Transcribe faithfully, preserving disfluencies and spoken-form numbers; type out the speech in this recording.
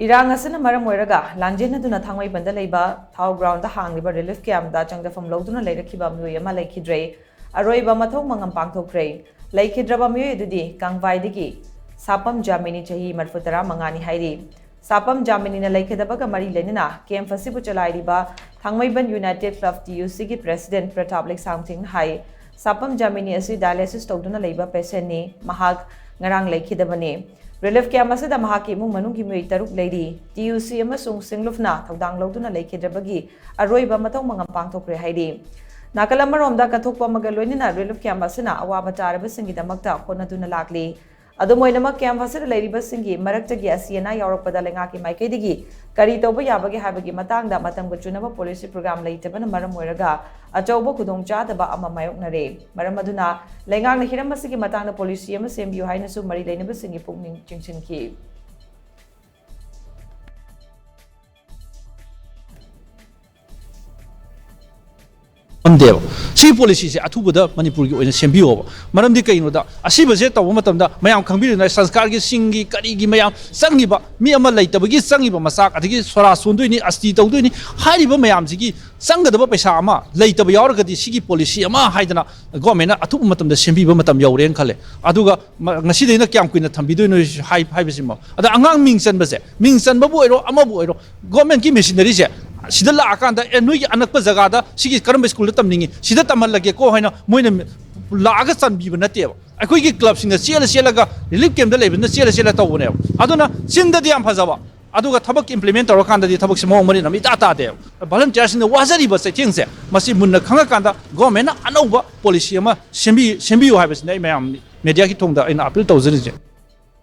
ꯏꯔꯥꯡ ꯑꯁꯤꯅ ꯃꯔꯝ ꯑꯣꯏꯔꯒ ꯂꯥꯟꯖꯦꯟꯅꯗꯨꯅ ꯊꯥꯡꯃꯩꯕꯟꯗ ꯂꯩꯕ ꯊꯥꯎ ꯒ꯭ꯔꯥꯎꯟꯗ ꯍꯥꯡꯂꯤꯕ ꯔꯤꯂꯤꯐ ꯀꯦꯝꯞꯇ ꯆꯪꯖꯐꯝ ꯂꯧꯗꯨꯅ ꯂꯩꯔꯛꯈꯤꯕ ꯃꯤꯑꯣꯏ ꯑꯃ ꯂꯩꯈꯤꯗ꯭ꯔꯦ꯫ ꯑꯔꯣꯏꯕ ꯃꯊꯧ ꯃꯉꯝ ꯄꯥꯡꯊꯣꯛꯈ꯭ꯔꯦ꯫ ꯂꯩꯈꯤꯗ꯭ꯔꯕ ꯃꯤꯑꯣꯏ ꯑꯗꯨꯗꯤ ꯀꯥꯡꯕꯥꯏꯗꯒꯤ ꯁꯥꯄꯝ ꯖꯥꯃꯤꯅꯤ, ꯆꯍꯤ ꯃꯔꯤꯐꯨ ꯇꯔꯥ ꯃꯉꯥꯅꯤ ꯍꯥꯏꯔꯤ꯫ ꯁꯥꯄꯝ ꯖꯥꯃꯤꯅꯤꯅ ꯂꯩꯈꯤꯗꯕꯒ ꯃꯔꯤ ꯂꯩꯅꯅ ꯀꯦꯝꯞ ꯑꯁꯤꯕꯨ ꯆꯂꯥꯏꯔꯤꯕ ꯊꯥꯡꯃꯩꯕꯟ ꯌꯨꯅꯥꯏꯇꯦꯗ ꯀ꯭ꯂꯕ, ꯇꯤ ꯌꯨ ꯁꯤꯒꯤ ꯄ꯭ꯔꯦꯁꯤꯗꯦꯟꯠ ꯄ꯭ꯔꯇꯥꯞ ꯂꯩꯁꯥꯡꯊꯦꯡꯅ ꯍꯥꯏ, ꯁꯥꯄꯝ ꯖꯥꯃꯤꯅꯤ ꯑꯁꯤ ꯗꯥꯏꯂꯥꯏꯁꯤꯁ ꯇꯧꯗꯨꯅ ꯂꯩꯕ ꯄꯦꯁꯦꯟꯠꯅꯤ꯫ ꯃꯍꯥꯛ ꯉꯔꯥꯡ ꯂꯩꯈꯤꯗꯕꯅꯤ꯫ ꯔꯤꯂꯤꯐ ꯀꯦꯝꯞ ꯑꯁꯤꯗ ꯃꯍꯥꯛꯀꯤ ꯏꯃꯨꯡ ꯃꯅꯨꯡꯒꯤ ꯃꯤꯑꯣꯏ ꯇꯔꯨꯛ ꯂꯩꯔꯤ꯫ ꯇꯤ ꯌꯨ ꯁꯤ ꯑꯃꯁꯨꯡ ꯁꯤꯡꯂꯨꯞꯅ ꯊꯧꯗꯥꯡ ꯂꯧꯗꯨꯅ ꯂꯩꯈꯤꯗ꯭ꯔꯕꯒꯤ ꯑꯔꯣꯏꯕ ꯃꯊꯧ ꯃꯉꯝ ꯄꯥꯡꯊꯣꯛꯈ꯭ꯔꯦ ꯍꯥꯏꯔꯤ꯫ ꯅꯥꯀꯜ ꯑꯃꯔꯣꯝꯗ ꯀꯠꯊꯣꯛꯄ ꯑꯃꯒ ꯂꯣꯏꯅꯅ ꯔꯤꯂꯤꯐ ꯀꯦꯝꯞ ꯑꯁꯤꯅ ꯑꯋꯥꯕ ꯇꯥꯔꯕꯁꯤꯡꯒꯤꯗꯃꯛꯇ ꯍꯣꯠꯅꯗꯨꯅ ꯂꯥꯛꯂꯤ꯫ ꯑꯗꯨꯝ ꯑꯣꯏꯅꯃꯛ, ꯀꯦꯝꯞ ꯑꯁꯤꯗ ꯂꯩꯔꯤꯕꯁꯤꯡꯒꯤ ꯃꯔꯛꯇꯒꯤ ꯑꯁꯤ ꯑꯅꯥ ꯌꯥꯎꯔꯛꯄꯗ ꯂꯩꯉꯥꯛꯀꯤ ꯃꯥꯏꯀꯩꯗꯒꯤ ꯀꯔꯤ ꯇꯧꯕ ꯌꯥꯕꯒꯦ ꯍꯥꯏꯕꯒꯤ ꯃꯇꯥꯡꯗ ꯃꯇꯝꯒ ꯆꯨꯅꯕ ꯄꯣꯂꯤꯁꯤ ꯄ꯭ꯔꯣꯒ꯭ꯔꯥꯝ ꯂꯩꯇꯕꯅ ꯃꯔꯝ ꯑꯣꯏꯔꯒ ꯑꯆꯧꯕ ꯈꯨꯗꯣꯡꯆꯥꯗꯕ ꯑꯃ ꯃꯥꯌꯣꯛꯅꯔꯦ꯫ ꯃꯔꯝ ꯑꯗꯨꯅ ꯂꯩꯉꯥꯛꯅ ꯍꯤꯔꯝ ꯑꯁꯤꯒꯤ ꯃꯇꯥꯡꯗ ꯄꯣꯂꯤꯁꯤ ꯑꯃ ꯁꯦꯝꯕꯤꯌꯨ ꯍꯥꯏꯅꯁꯨ ꯃꯔꯤ ꯂꯩꯅꯕꯁꯤꯡꯒꯤ ꯄꯨꯛꯅꯤꯡ ꯆꯤꯡꯁꯤꯟꯈꯤ꯫ ꯉꯝꯗꯦꯕ꯫ ꯁꯤꯒꯤ ꯄꯣꯂꯤꯁꯤꯁꯦ ꯑꯊꯨꯕꯗ ꯃꯅꯤꯄꯨꯔꯒꯤ ꯑꯣꯏꯅ ꯁꯦꯝꯕꯤꯌꯣꯕ꯫ ꯃꯔꯝꯗꯤ ꯀꯩꯒꯤꯅꯣꯗ, ꯑꯁꯤꯕꯁꯦ ꯇꯧꯕ ꯃꯇꯝꯗ ꯃꯌꯥꯝ ꯈꯪꯕꯤꯔꯤꯅ ꯁꯪꯁꯀꯥꯔꯒꯤ, ꯁꯤꯡꯒꯤ, ꯀꯔꯤꯒꯤ ꯃꯌꯥꯝ ꯆꯪꯉꯤꯕ, ꯃꯤ ꯑꯃ ꯂꯩꯇꯕꯒꯤ ꯆꯪꯉꯤꯕ ꯃꯆꯥꯛ, ꯑꯗꯒꯤ ꯁꯣꯔꯥ ꯁꯣꯟꯗꯣꯏꯅꯤ, ꯑꯁꯇꯤ ꯇꯧꯗꯣꯏꯅꯤ, ꯍꯥꯏꯔꯤꯕ ꯃꯌꯥꯝꯁꯤꯒꯤ ꯆꯪꯒꯗꯕ ꯄꯩꯁꯥ ꯑꯃ ꯂꯩꯇꯕ ꯌꯥꯎꯔꯒꯗꯤ ꯁꯤꯒꯤ ꯄꯣꯂꯤꯁꯤ ꯑꯃ ꯍꯥꯏꯗꯅ ꯒꯣꯔꯃꯦꯟꯅ ꯑꯊꯨꯕ ꯃꯇꯝꯗ ꯁꯦꯝꯕꯤꯕ ꯃꯇꯝ ꯌꯧꯔꯦꯅ ꯈꯜꯂꯦ꯫ ꯑꯗꯨꯒ ꯃ-, ꯉꯁꯤꯗꯩꯅ ꯀꯌꯥꯝ ꯀꯨꯏꯅ ꯊꯝꯕꯤꯗꯣꯏꯅꯣ ꯍꯥꯏ-, ꯍꯥꯏꯕꯁꯤꯃ꯫ ꯑꯗ ꯑꯉꯥꯡ ꯃꯤꯡ ꯆꯟꯕꯁꯦ, ꯃꯤꯡ ꯆꯟꯕꯕꯨ ꯑꯣꯏꯔꯣ, ꯑꯃꯕꯨ ꯑꯣꯏꯔꯣ, ꯒꯣꯔꯃꯦꯟꯒꯤ ꯃꯦꯁꯤꯅꯔꯤꯁꯦ ꯁꯤꯗ ꯂꯥꯛꯑꯀꯥꯟꯗ, "ꯑꯦ, ꯅꯣꯏꯒꯤ ꯑꯅꯛꯄ ꯖꯒꯥꯗ ꯁꯤꯒꯤ ꯀꯔꯝꯕ ꯁ꯭ꯀꯨꯜꯗ ꯇꯝꯅꯤꯡꯉꯤ, ꯁꯤꯗ ꯇꯝꯍꯜꯂꯒꯦꯀꯣ" ꯍꯥꯏꯅ ꯃꯣꯏꯅ ꯃꯤ-, ꯂꯥꯛꯑꯒ ꯆꯟꯕꯤꯕ ꯅꯠꯇꯦꯕ꯫ ꯑꯩꯈꯣꯏꯒꯤ ꯀ꯭ꯂꯕꯁꯤꯡꯅ ꯆꯦꯜꯂ ꯆꯦꯜꯂꯒ, ꯔꯤꯂꯤꯐ ꯀꯦꯝꯞꯇ ꯂꯩꯕꯅ ꯆꯦꯜꯂ ꯆꯦꯜꯂ ꯇꯧꯕꯅꯦꯕ꯫ ꯑꯗꯨꯅ ꯆꯤꯟꯗꯗꯤ ꯌꯥꯝ ꯐꯖꯕ, ꯑꯗꯨꯒ ꯊꯕꯛ ꯏꯝꯄ꯭ꯂꯤꯃꯦꯟ ꯇꯧꯔꯀꯥꯟꯗꯗꯤ ꯊꯕꯛꯁꯦ ꯃꯑꯣꯡ ꯃꯔꯤꯟ ꯑꯃ ꯏꯇꯥ ꯇꯥꯗꯦꯕ꯫ ꯚꯣꯂꯨꯟꯇꯤꯌꯔꯁꯤꯡꯅ ꯋꯥꯖꯔꯤꯕ ꯆꯩꯊꯦꯡꯁꯦ, ꯃꯁꯤ ꯃꯨꯟꯅ ꯈꯪꯉꯀꯥꯟꯗ ꯒꯣꯔꯃꯦꯟꯅ ꯑꯅꯧꯕ ꯄꯣꯂꯤꯁꯤ ꯑꯃ ꯁꯦꯝꯕꯤ-, ꯁꯦꯝꯕꯤꯌꯨ ꯍꯥꯏꯕꯁꯤꯅ ꯑꯩ ꯃꯌꯥꯝ ꯃꯦꯗꯤꯌꯥꯒꯤ ꯊꯣꯡꯗ ꯑꯩꯅ ꯑꯄꯤꯜ ꯇꯧꯖꯔꯤꯁꯦ꯫